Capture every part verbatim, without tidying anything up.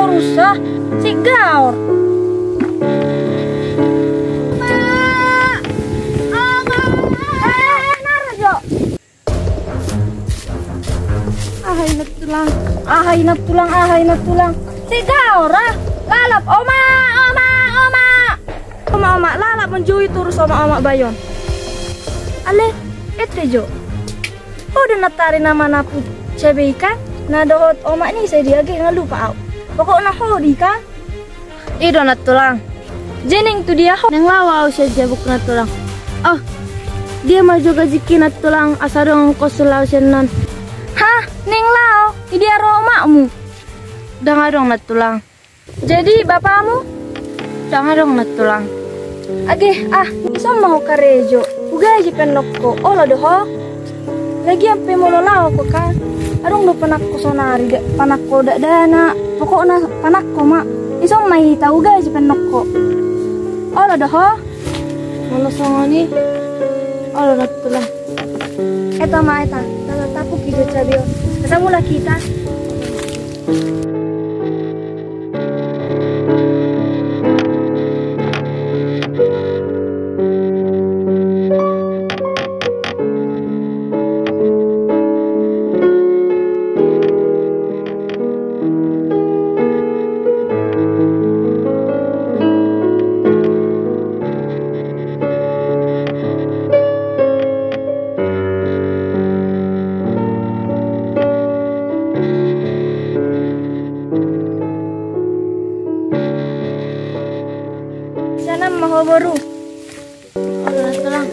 Susah, si gaor. Oma, oma. Eh, naro jo. Aha i na tulang, aha i na tulang, aha i na tulang. Si gaor ah. Lalap, oma, oma, oma. Oma, oma, lalap manjou i, turus oma, oma bayon. Ale, ete jo. Ho do nantoari na manaput cabe i kan? Na dohot omak ni sai dia ge, nga lupa au. Pokokna ho do i kan? I do na tulang. Jadi naeng tu dia ho? Naeng laho au sian jabuk na tulang. Oh, dia ma jo gajikki na tulang, asa adong ingkon laho sian on. Hah, naeng laho? Idia ro omakmu? Ndang adong na tulang. Jadi bapamu? Ndang adong na tulang. Age ah, ison ma ho karejo, hugaji pe annon ho, olo do ho? Lagian pe molo laho ho kan, adong do panangko saonari, panangko dakdanak, pokokna panangko ma. Ison ma hita, hugaji pe annon ho, olo do ho? Molo songon i, olo na tulang. Eta ma, eta, tatapuki jo cabe on. Asa mulak hita. Sian on ma ho boru. Olo na tulang.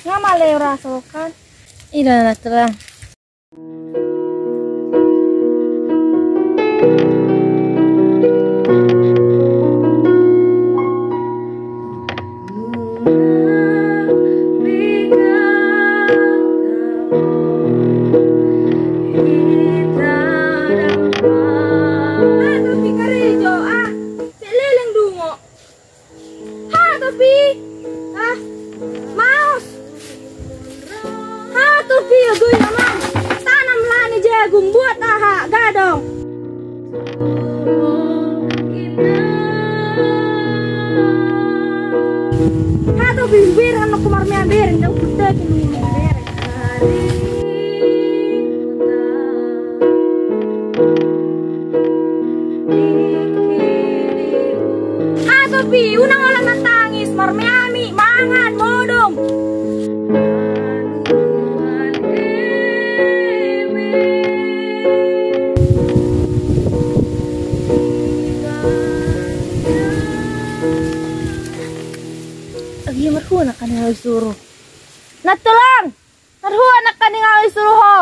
Nga male ora sokan. I do na tulang. Seleleng dungo. Hatopi! Ah, maos! Hatopi, agoi amang! Tanam lah ni jagung, buat aha, gadong! Hatopi, bereng annon ho marmea, bereng, ndang putaki lulu, bereng. Hatopi, unang holan na tangis, marmeami, mangan, modom. Agi marhua na kaning au isuru. Na tulang! Marhua na kaning au isuru ho.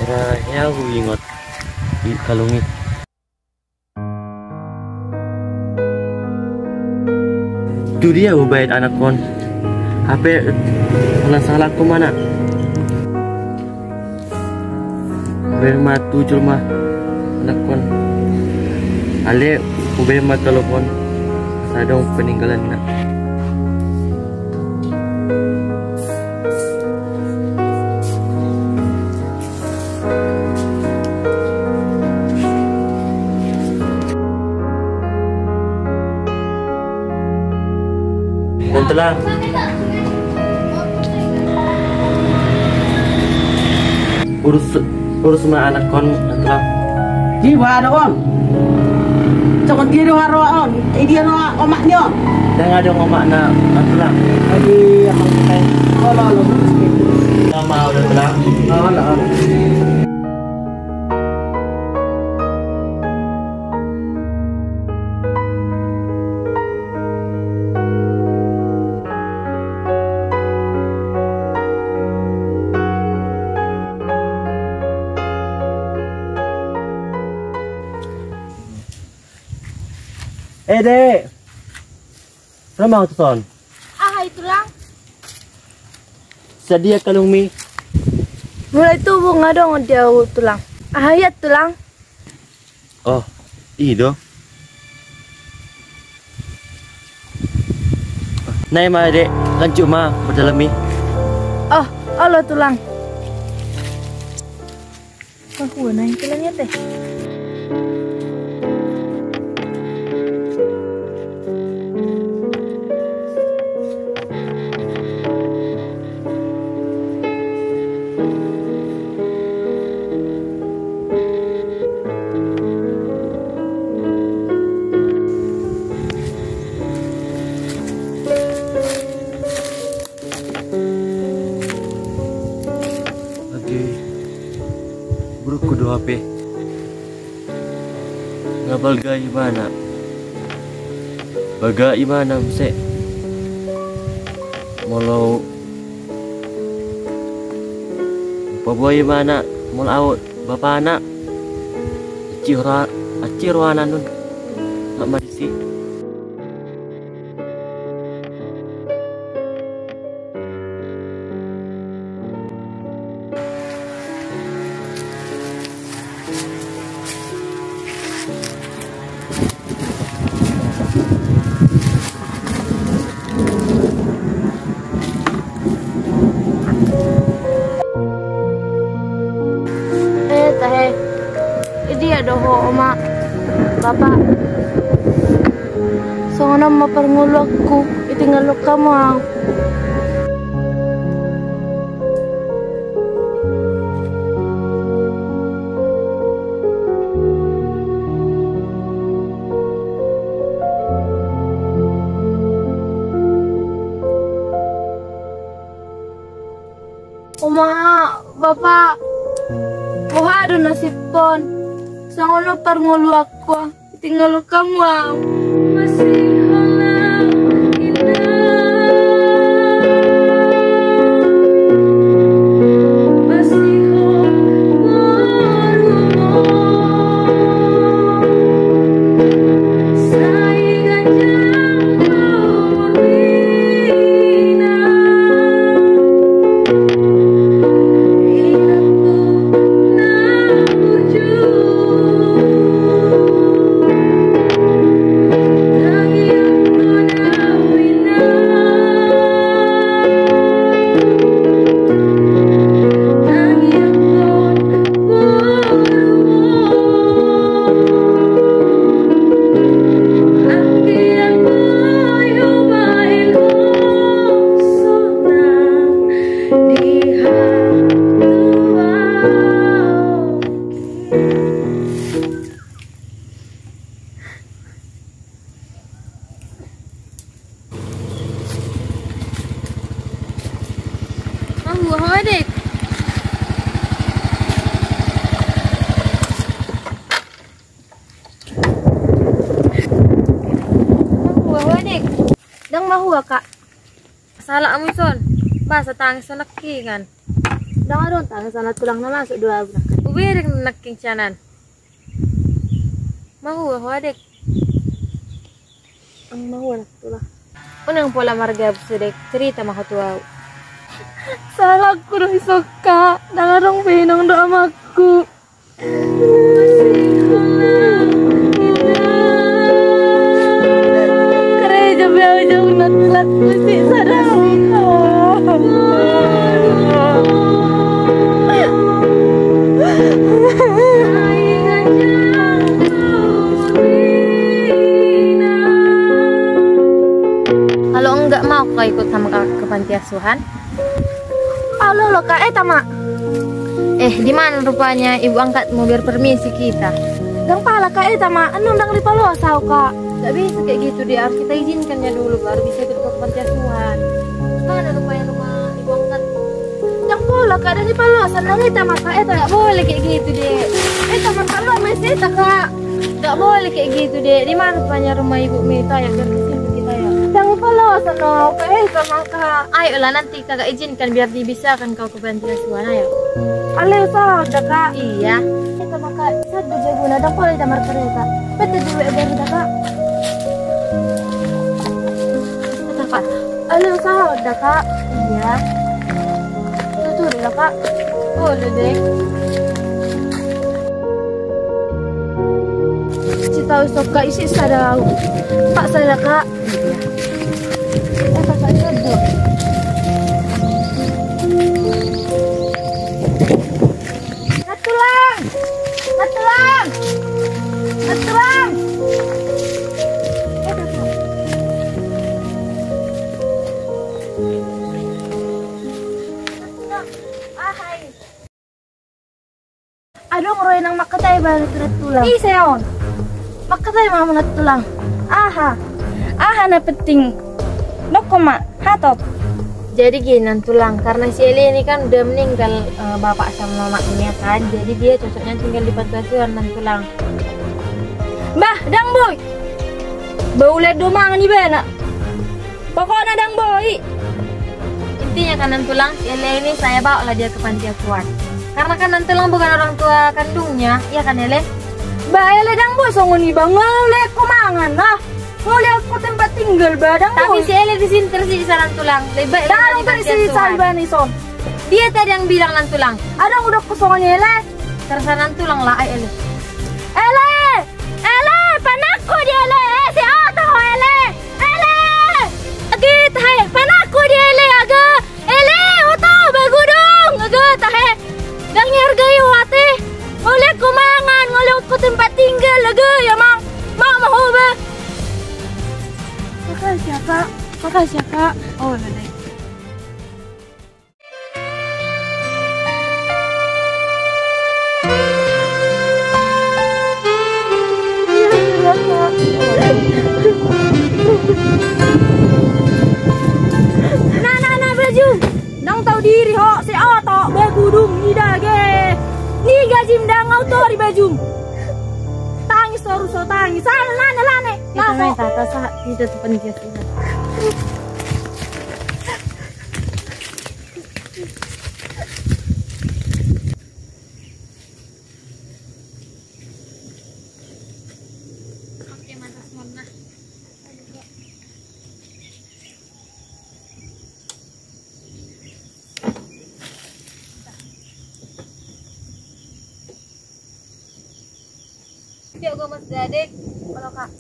Era hea huingot di kalungi. Tu dia hubaen anakkon? Hape na salahkon ma na. Hubaen ma tu jolma anakkon. Ale hubaen ma telepon, asa adong peninggalanna. Nantulang. Urus, urus ma anakkon, Nantulang. Di, ba, ada on. Songon dia do haroa on, eh, dia do omak ni on. Ndang adong omakna, Tulang. Jadi, apa kita? Olo, olo. Sama udah, Tulang. Olo, olo. Eh, Dek. Ro ma ahu tuson. Aha i, Tulang? Sadia kalungmi? Mulai tubu nga adong di ahu, Tulang. Aha i, Tulang? Oh, i do. Nai ma, Dek, lanjut ma pardalami. Oh, olo, Tulang. Wah, gua naik jalannya teh. Age, burukku do hape. Nga balga ibana. Baga ibana muse. Molo paboa ibana, molo aut bapana. Aciro, aciro ananun. Mak marisi. Eh, tahe. Idia do ho, Oma, Bapa. Songon on ma parngoluanku, ditinggalhon hamu ahu. Oma, Bapa, boha do nasibhon? Songon on parngoluanku, ditinggalhon hamu ahu. Masihol ahu, Inang. Masihol borumu. Sai ganjang umurmu, Inang. Mahua ho, Dek? Mahua ho, Dek? Ndang mahua, Kak. Sala hamu ison, boasa tangis ho nangkiningan? Ndang adong tangisan na tulang, na masuk do ahu nangkin. Hubereng nangkin sian an. Mahua ho, Dek? Ndang mahua, Tulang. Unang pola margabus ho, Dek, cerita ma ho tu ahu. Salangku do ison, Kak, ndang adong be inong dohot amangku. Karejo be ahu jala unang lat musik sada. Kalau enggak mau kau ikut sama kak ke panti asuhan? Olo, olo, Kak. Eh, Tama. Eh, di mana rupanya ibu angkatmu? Biar permisi kita. Ndang pola, Kak, eta ma, annon ndang dipaloas au, Kak. Nggak bisa kayak gitu deh, harus kita izinkannya dulu, baru bisa ikut ke panti asuhan. Mana rumahnya, rumah ibu angkat? Ndang pola, Kak, ndang dipaloas, annon eta ma, Kak, eta nggak boleh kayak gitu deh. Eta ma, Kak, lo mes eta, Kak. Nggak boleh kayak gitu deh. Di mana rumahnya, rumah ibu Mita ya, biar ke situ kita ya. Ndang dipaloas, annon, Kak, eta ma, Kak. Ayolah, nanti Kakak izinkan biar dibisakan kau ke panti asuhan, ayo. Alai usaha da, Kak. Iya. Eta ma, Kak, sada jaguna, ndang pola hita markareta. Pete dulu ya, baru da, Kak. Kata, Kak. Alai usaha da, Kak. Iya. Tutu da, Kak. Boleh deh. Sitau soka isi sada au. Pak sada, Kak. Iya. Nantulang! Nantulang! Nantulang! Ahai. Adong ro inang mangkatai ba tu nantulang. Ise on? Mangkatai ma hamu nantulang. Aha? Aha na penting? Dok ma, hatop. Jadi gini nantulang, karena si Ele ini kan udah meninggal, eh, bapak sama mamanya kan. Jadi dia cocoknya tinggal di panti asuhan nantulang. Bah, dang boi. Bau ledo mangan ibana. Pokokna dang boi. Intinya kan nantulang, si Ele ini saya bawa lah dia ke panti asuhan. Karena kan nantulang bukan orang tua kandungnya, iya kan Ele? Ba Ele, dang boi songon i ba, nga uli au mangan, ah. Nga uli au tempat tinggal ba, dang boi. Tapi si Ele di sini tersisa nantulang. Lebih baik Ele di panti asuhan. Dia tadi yang bilang nantulang. Adong hudok songon i Ele. Terserah nantulang lah, ai Ele. Ele! Ele! Panangko di Ele! Eh, si oto ho Ele! Ele! Agi tahe, panangko di Ele, aga! Ele! Oto, bagudung! Aga tahe! Dang dihargai ho ate! Nga uli au mangan, nga uli au tempat tinggal, aga, ya mang! Mau, mau ho ba! Makasih ya, Kak. Makasih ya, Kak. Oh, udah deh. Na, na, na, baju. Ndang tau diri ho, si oto, bagudung, ni dage. Ni gajim ndang au tori bajum. Tangis torus ho, tangis. Sana, lane, lane. Lapo. Tata, sahat, tidak tepan dia sudah. Tiok gomos gadek. Halo, Kak.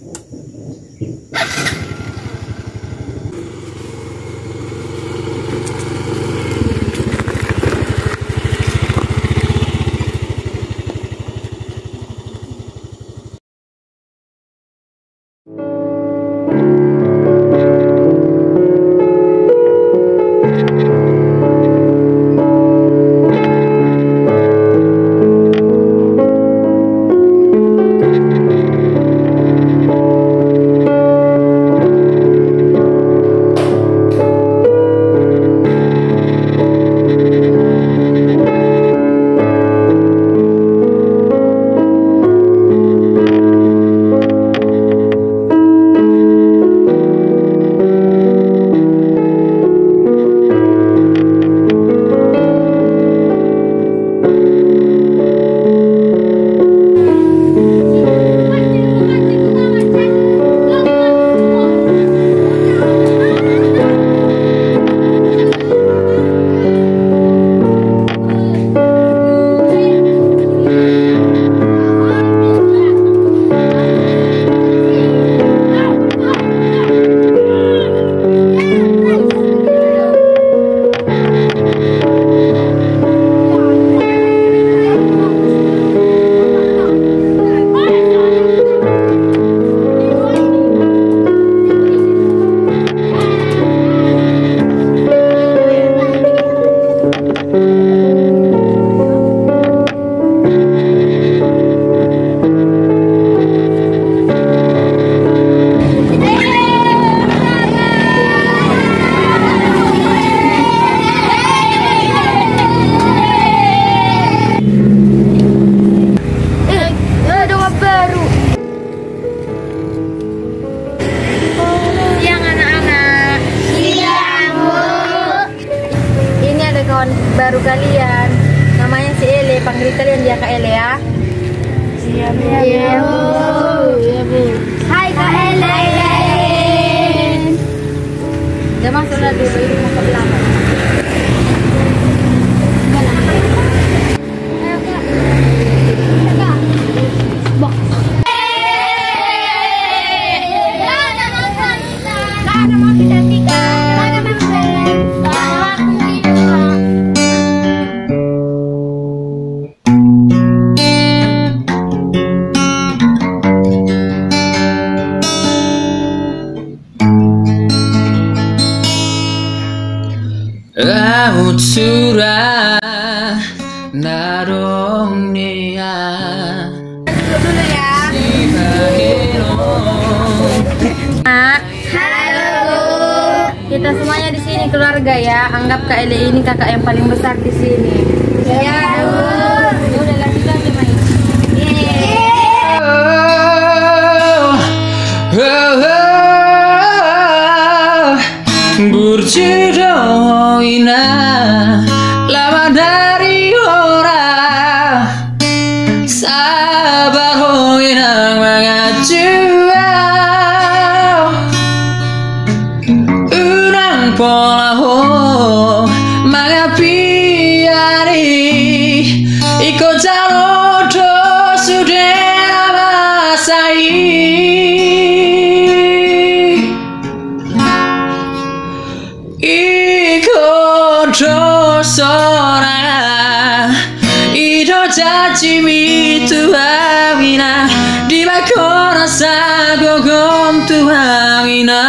Dia Kak Ele ya. Iya, Bu. Iya, Bu. Iya, Bu. Hai, Kak Ele. Dia masuklah dulu, ini masuk belakang. Ayo, Kak. Kak. Box. Laut sura na dong nia. Dulu ya. Mak. Halo. Kita semuanya di sini keluarga ya. Anggap Kak Ele ini kakak yang paling besar di sini. Ya. Udah lagi kan, teman. Yeay. Burju do ho inang, laban ari hora. Sabar ho inang, mangacu au. Unang pola ho mangapian i. Ingkon jalo do sude na masa i. Ingkon do sonang, i do janjimi tu hami na, di ma ho rasa gogom tu hami na.